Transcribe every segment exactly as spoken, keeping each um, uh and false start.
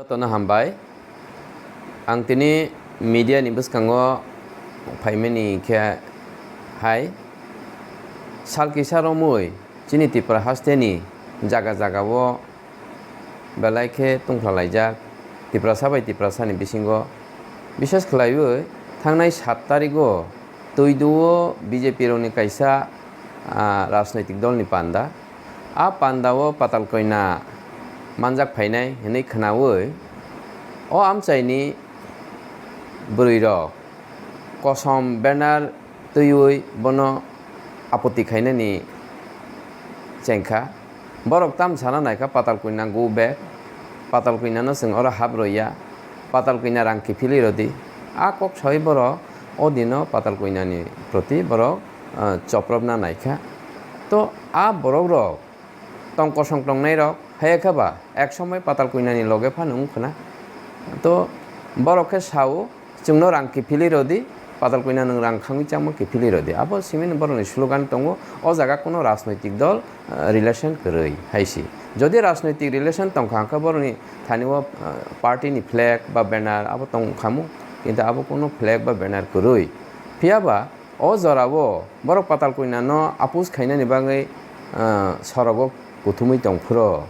Tono hambai. Ang tini media ni bwskango phaimani khe hai, sal kisa romwi chini Tripura haste ni jaga jaga o belai khe tungkhlalaijak Tiprasa bai Tiprasa ni bisingo, bishes khlaiwi thangnai sat tarik o Twidu o B J P rokni kaisa, ah, rajnoitik dolni panda. A panda o Patal Koina manjak phainai hwnwi khwnawi o amchaini bwrwi rok kosom banner twiwi bono apotti khainani chengkha. Borok tam sana naikha Patal Koina go back, Patal Koina no chwng oro hap rwya, Patal Koina rang kiphilwi rwdi. A kok sawi borok o dino Patal Koina ni proti borok, ah, chopropna naikha. To a borok rok tong kosong tongnai rok, haya khe ba ek somoi Patal Koina ni loge phano wngkhwna. To borok khe sao, "Chwngno rang kiphilwi rwdi, Patal Koina nwng rang khangwi chamo kiphilwi rwdi." Abo simini borokni slogan tongo, o jaga kuno rajnoitik dol, ah, relation kwrwi hai si. Jodi rajnoitik relation tongkha hwnkhe borokni thani o, ah, party ni flag ba banner abo tongkhamu, kintu abo kuno flag ba banner kwrwi. Phiya ba o jora o borok Patal Koina no oppose khainani bagwi, ah, sorogo kuthumwi tongphuru.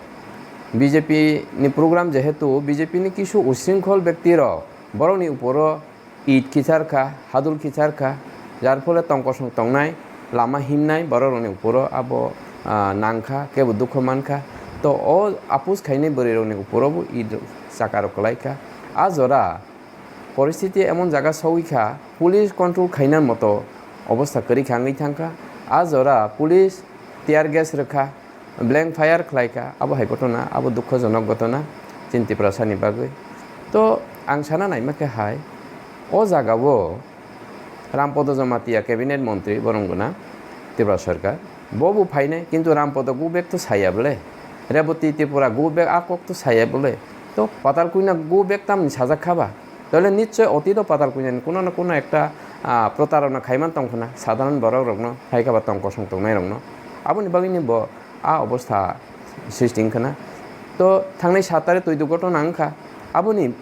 B J P ni program jehetu B J P ni kisu usringkhol bekti rok borokni uporo it kichar kha, hadul kichar kha, jar phole tong kosong tongnai, lama himnai borok rokni uporo abo, ah, nang kha, kebo dukho man kha. To o oppose khainai bwrwi rokni uporo bo it chaka rok kwlai kha. A jora poristiti emon jaga sogwi kha, police control khaina moto obostha kwrwi kha wngwi thang kha. A jora police tear gas rwkha, blank fire khlai kha, abo hai ghotona, abo dukhojonok ghotona chini Tiprasani bagwi. To ang sana naima khe hai, o jaga o Rampodo Jamatia cabinet montri borong gwnang Tripura sarkar, bo bo phainai, kintu Rampodo go back to saya bole, Reboti Tripura go back a kok to saya bole, to Patal Koina go back tamni sajak kha ba? Tole nischoi otito Patal Koinani kuno na kuno ekta, ah, protarona khaiman tong khna, sadharon borok rokno, hai khe ba tong kosong tongnai rokno. Aboni bagwini bo a obostha sristi wng khna. To thangnai sat tarik twi dugo to nang kha. Aboni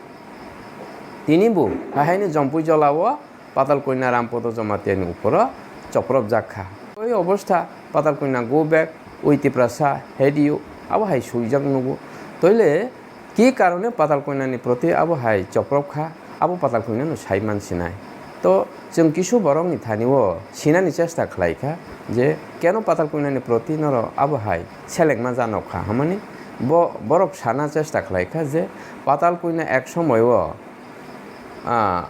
tini bo hai haino Jompui Jola o Patal Koina Rampodo Jamatia ni uporo chopropjak kha. Oi obostha Patal Koina go back, oi Tiprasa, hate you, abo hai swijak nugo. Toile ki karone Patal Koinani proti abo hai choprop kha, abo Patal Koinano sai man sinai. To chwng kisu borokni thani o sinani chesta khlai kha je keno Patal Koinani proti norok abo hai selengma janok kha hwnmani bo, borok sana chesta khlai kha je Patal Koina ek somoi o, ah,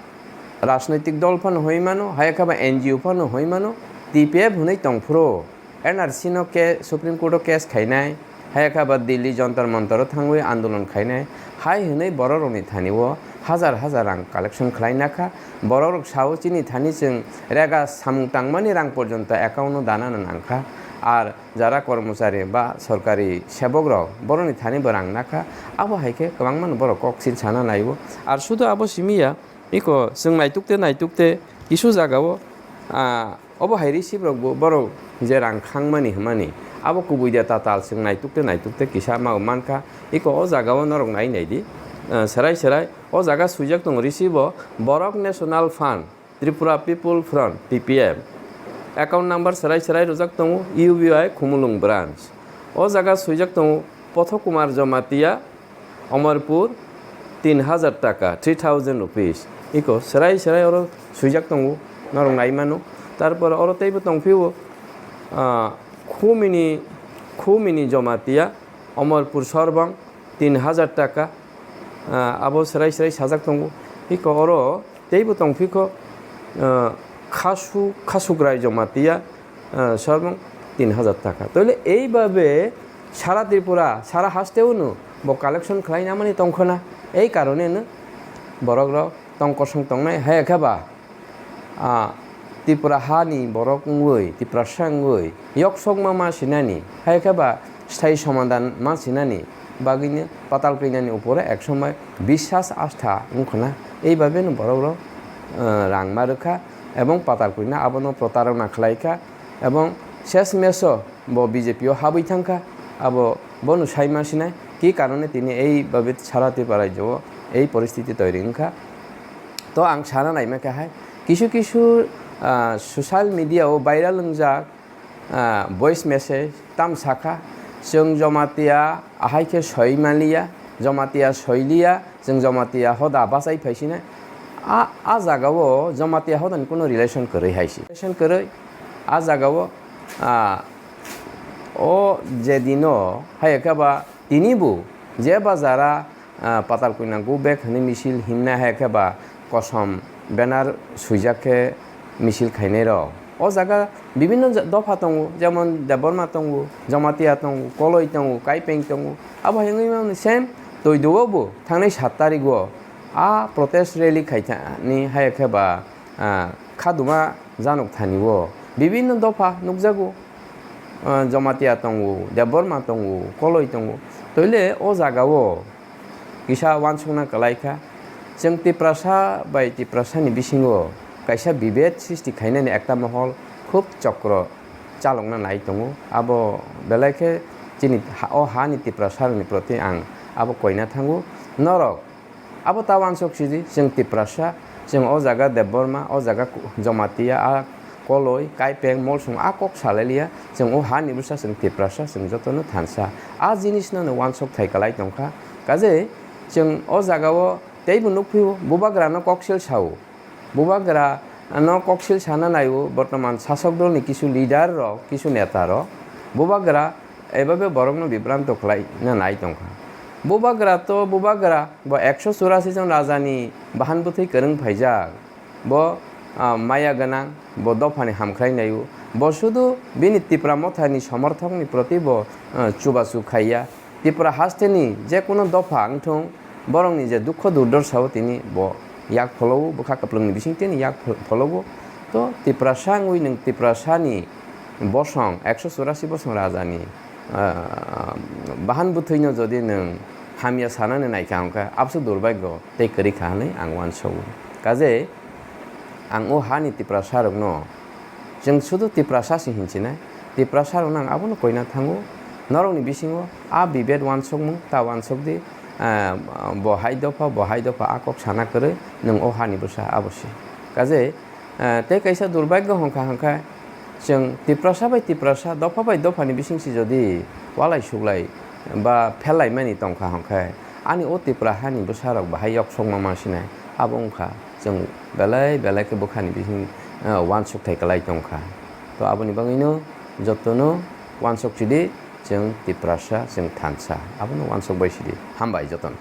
rajnoitik dol phano hoi mano, hai khe ba N G O phano hoi mano, T P F hwnwi tong phuru N R C no ke-, Supreme Court o case khainai, hai khe ba Delhi Jantar Mantar o thangwi andolon khainai, hai hwnwi borok rokni thani o hajar hajar rang collection khlai na kha. Borok rok sao chini thani chwng rega samung tangmani rang porjonto account o dana nang kha. Ar jara kormochari ba sorkari sebok rok borokni thani bo rang na kha, abo hai khe kwbangma no borok kok sin sana lai o. Ar sudu abo simi ya, iko chwng naituk te naituk te kisu jaga o, ah, obo hai receive rok bo borok je rang khangmani hwnmani, abo kubui de tatal chwng naituk te naituk te kisa ma mankha. Iko o jaga o norok nai nai di, ah, serai serai o jaga swijak tongo receive o Borok National Fund, Tripura People Front, T P F. Account number serai serai rwjak tongo U B I Khumulwng branch. O jaga swijak tongo Pothok Kumar Jamatia, Amarpur, tin hajar taka, three thousand rupees. Iko serai serai oro swijak tongo, norok nai mano. Tarpor oro teibo tongphio, ah, Khumini, Khumini Jamatia, Amarpur Sorbang, tin hajar taka, ah, abo serai serai sajak tongo. Iko oro teibo tongphiko, ah, Khasu, Khasukrai Jamatia, ah, Sorbang tin hajar taka. Toile eibabe sara Tripura, sara hasteo no bo collection khlai namani tongkhona. Ei karone no borok rok tong kosong tongnai, hai khe ba, ah, Tripura hani borok wngwi, Tiprasa wngwi, yoksokma ma sinani, hai khe ba sthai somadhan ma sinani bagwino Patal Koinani upore ek somoi biswas astha wngkhona. Ei babeno borok rok, ah, rang ma rwkha ebong Patal Koina abono protarona khlaikha ebong ses meso bo B J P o habwi thangkha, abo bono sai ma sinai. Ki karone tini ei babe sara Tripura rajyo o ei poristiti toiri wngkha. To ang sana naima khe hai, kisu kisu, ah, social media o viral wngjak, ah, voice message tam sakha, "Chwng Jamatia ahai khe soi manliya, Jamatia soiliya, chwng Jamatia hoda bachai phaisinai." A, a jaga o Jamatia hodani kuno relation kwrwi hai se. Relation kwrwi a jaga o, ah, o je dino hai khe ba tini bo je ba jara, ah, Patal Koina go back hwnwi misil himnai hai khe ba kosom banner swijak khe misil khainai rok. O jaga bibinno ja-, dopha tongo, jemon Debbarma tongo, Jamatia tongo, Koloi tongo, Kaipeng tongo. Abo hai wngwi mano same Toido o bo thangnai sat tarik o a protest rally khaithani hai khe ba, ah, Khaduma Janok thani o bibinno dopha nukjago. Ah, Jamatia tongo, Debbarma tongo, Koloi tongo. Toile o jaga o kisa uansukna kwlai kha. Chwng Tiprasa bai Tiprasani bisingo kaisa bibed sristi khainani ekta mohol khub chokro chalokna nai tongo. Abo belai khe chini ha-, o hani Tiprasarokni proti ang abo koina thango. Norok abo ta uansuk sidi, chwng Tiprasa, chwng o jaga Debbarma, o jaga Ku-, Jamatia, a Koloi, Kaipeng, Molsong, a kok salai liya, chwng o hani bwsa, chwng Tiprasa, chwng jotono thansa. A jinisno no uansuk thai kwlai tongkha. Kaje chwng o jaga o teibo nukphio, bubagrano koksil sao. Bubagra no koksil sana naio, bortoman sasok dolni kisu leader rok, kisu neta rok, bubagra ebabe borokno bibranto khlai na nai tongkha. Bubagra to bubagra, bo ekso churasi jon rajani bahan bwthwi kwrwng phaijak. Bo, ah, maya gwnang, bo dophani hamkrai naio. Bo sudu bini Tipra mothani somorthokni proti bo, ah, chubachu khaiya. Tripura hasteni je kono dopha wngthung, borokni je dukho durdorsao tini bo yak phologo, bwkha kwplwngni bising tini yak pho-, phologo. To Tiprasa wngwi nwng Tiprasani bosong, ekso churasi bosong rajani, ah, bahan bwthwino jodi nwng hamya sanani naikha hwnkhe abso durbagyo tei kwrwi kha hwnwi ang uansogo. Kaje ang o hani Tiprasarokno, chwng sudu Tiprasa se hinchinai, Tiprasarokno ang abono koina thango, norokni bisingo a bibed uansukmung ta uansukdi, ah, bo hai dopha, bo hai dopha a kok sana kwrwi, nwng o hani bwsa abo se. Kaje, ah, tei kaisa durbagyo hwnkha hwnkhe, chwng Tiprasa bai Tiprasa, dopha bai dophani bising se jodi walai suklai ba phellaimani tongkha hwnkhe, ani o Tipra hani bwsarok bahai yoksokma mansinai, abo wngkha. Chwng belai belai khe bwkhani bising, ah, uansuk thai kwlai tongkha. To aboni bagwino jotono uansuk sidi, chwng Tiprasa, chwng thansa. Abono uansuk bai sidi. Hambai jotono.